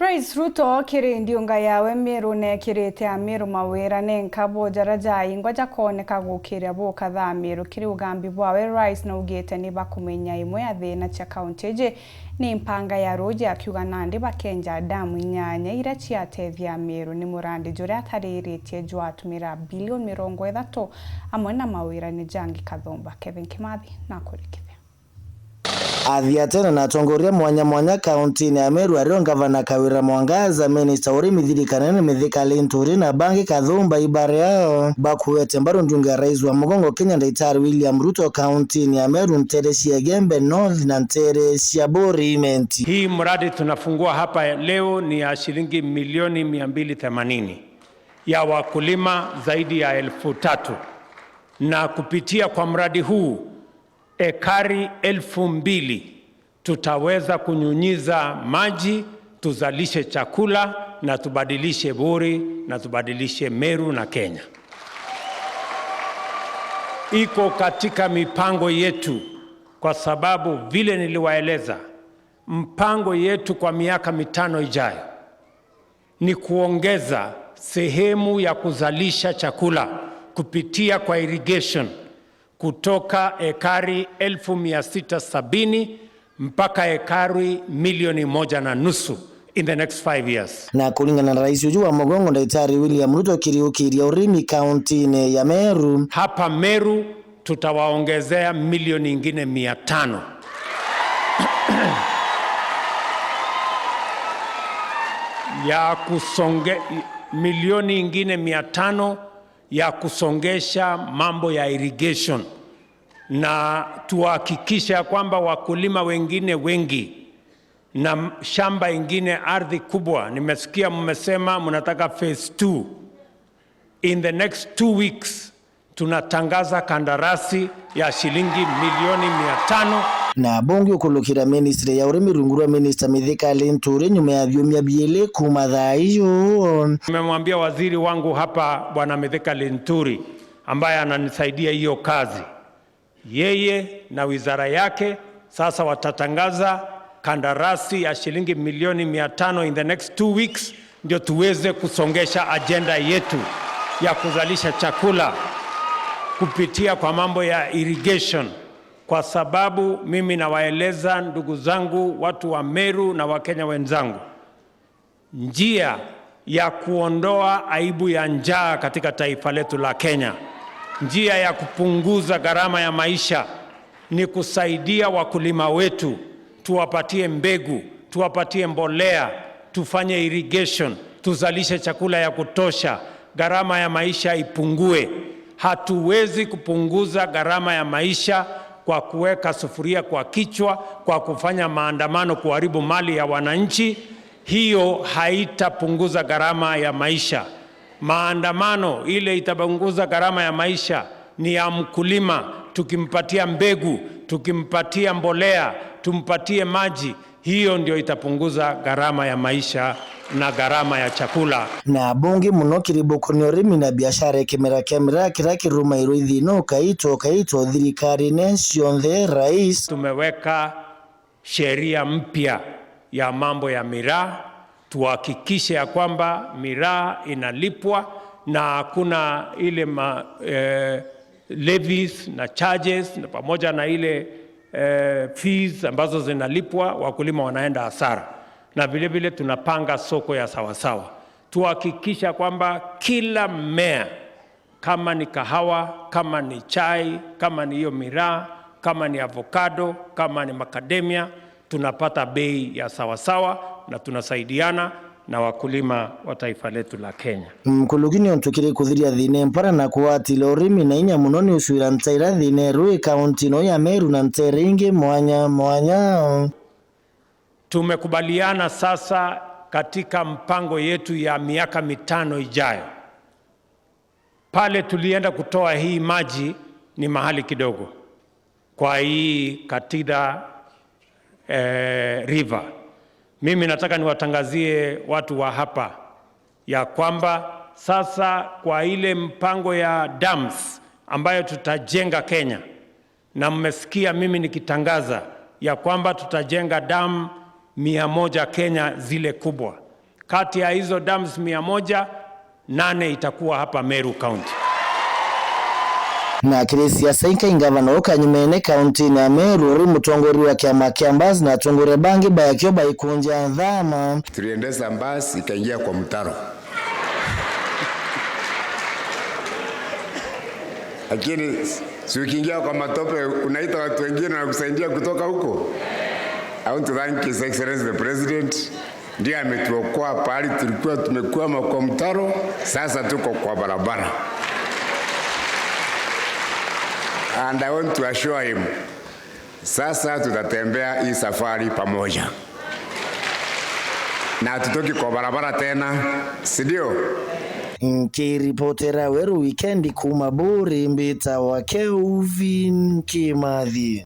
Rais Ruto kiri ndiunga yawe Meru nekirite Amiru mawira ne nkabo jaraja ingwa jakoneka gukiria bukathaa Meru kiri ugambi bwawe. Rais naugite ni bakumenya imwe ya thina cha kaunti iji ni mpanga ya ruji, akiuga nandi bakenja damu 8 iria ciatethia Meru ni murandi juria atariritie jwatumira bilioni 30 amwe na mawira ni Jangi Kathomba. Kevin Kimathi nakurikithia. Athia tena na atongoria mwanya mwanya kaunti-ini ya Meru ario ngavana Kawira Mwangaza, minista urimi thirikari Mithika Linturi na bangi Kathumba ibare yao bakuwete mbaru ndiunga ya rais wa mugongo Kenya Daktari William Ruto kaunti-ini ya Meru ntere cia Gembe North na ntere cia Borimenti. Hii mradi tunafungua hapa leo ni ya shilingi milioni 280 ya wakulima zaidi ya 3,000, na kupitia kwa mradi huu ekari 2,000 tutaweza kunyunyiza maji, tuzalishe chakula na tubadilishe Buri na tubadilishe Meru na Kenya. Iko katika mipango yetu, kwa sababu vile niliwaeleza, mpango yetu kwa miaka 5 ijayo ni kuongeza sehemu ya kuzalisha chakula kupitia kwa irrigation kutoka ekari 670,000 mpaka ekari milioni 1.5 in the next 5 years. Na kulingana na rais uju wa mugongo Daktari William Ruto kiriukiria urimi kaunti ya Meru. Hapa Meru tutawaongezea milioni ingine 500. Ya kusonge, milioni ingine 500 ya kusongesha mambo ya irrigation, na tuhakikishe kwamba wakulima wengine wengi na shamba ingine ardhi kubwa. Nimesikia mmesema mnataka phase 2. In the next 2 weeks tunatangaza kandarasi ya shilingi milioni 500. Na bunge ukulukira ministry ya urimi rungu rwa minister Mithika Linturi nyuma ya vyumia biele kuma thaa iyo. Nimemwambia waziri wangu hapa Bwana Mithika Linturi ambaye ananisaidia hiyo kazi, yeye na wizara yake sasa watatangaza kandarasi ya shilingi milioni 500 in the next 2 weeks, ndio tuweze kusongesha agenda yetu ya kuzalisha chakula kupitia kwa mambo ya irrigation. Kwa sababu mimi nawaeleza ndugu zangu watu wa Meru na Wakenya wenzangu, njia ya kuondoa aibu ya njaa katika taifa letu la Kenya, njia ya kupunguza gharama ya maisha ni kusaidia wakulima wetu, tuwapatie mbegu, tuwapatie mbolea, tufanye irrigation, tuzalishe chakula ya kutosha, gharama ya maisha ipungue. Hatuwezi kupunguza gharama ya maisha kwa kuweka sufuria kwa kichwa, kwa kufanya maandamano kuharibu mali ya wananchi. Hiyo haitapunguza gharama ya maisha. Maandamano ile itapunguza gharama ya maisha ni ya mkulima, tukimpatia mbegu, tukimpatia mbolea, tumpatie maji, hiyo ndio itapunguza gharama ya maisha na gharama ya chakula. Na bunge muno kiriboko ni urimi na biashara kimera kemera kira kiruma iruithi no kaito kaito thirikari ne cionthe rais. Tumeweka sheria mpya ya mambo ya miraa, tuhakikishe ya kwamba miraa inalipwa na hakuna ile levies na charges na pamoja na ile fees ambazo zinalipwa, wakulima wanaenda hasara. Na vile vile tunapanga soko ya sawasawa, tuhakikisha kwamba kila mmea, kama ni kahawa, kama ni chai, kama ni hiyo miraa, kama ni avocado, kama ni macadamia, tunapata bei ya sawasawa na tunasaidiana na wakulima wa taifa letu la Kenya. Mkulugini ontukire kuthiria thine mpara na kuwatila urimi na inya muno ni ucuira ntaira thine rui kaunti no ya Meru na ntere ingi mwanya mwanya. Tumekubaliana sasa katika mpango yetu ya miaka 5 ijayo. Pale tulienda kutoa hii maji ni mahali kidogo kwa hii Katida River. Mimi nataka niwatangazie watu wa hapa ya kwamba sasa kwa ile mpango ya dams ambayo tutajenga Kenya, na mmesikia mimi nikitangaza ya kwamba tutajenga dam 100 Kenya zile kubwa. Kati ya hizo dams 100, 8 itakuwa hapa Meru County. Na kiri siasa inka ingavana ukanyumene kaunti ya Meru uri mutongori wa kiama kia mbasi na atongori bangi bayakio baikunja nthama. Tuliendesha basi ikaingia kwa mtaro, lakini si ukiingia kwa matope unaita watu wengine na kusaidia kutoka huko. I want to thank His Excellency the President, ndiye ametuokoa pahali tulikuwa tumekwama kwa mtaro, sasa tuko kwa barabara. And I want to assure him, sasa tutatembea hii safari pamoja na hatutoki kwa barabara tena, si ndio? Nkiripotera Weru Wikendi kuma Buri mbita wa Kelvin Kimathi.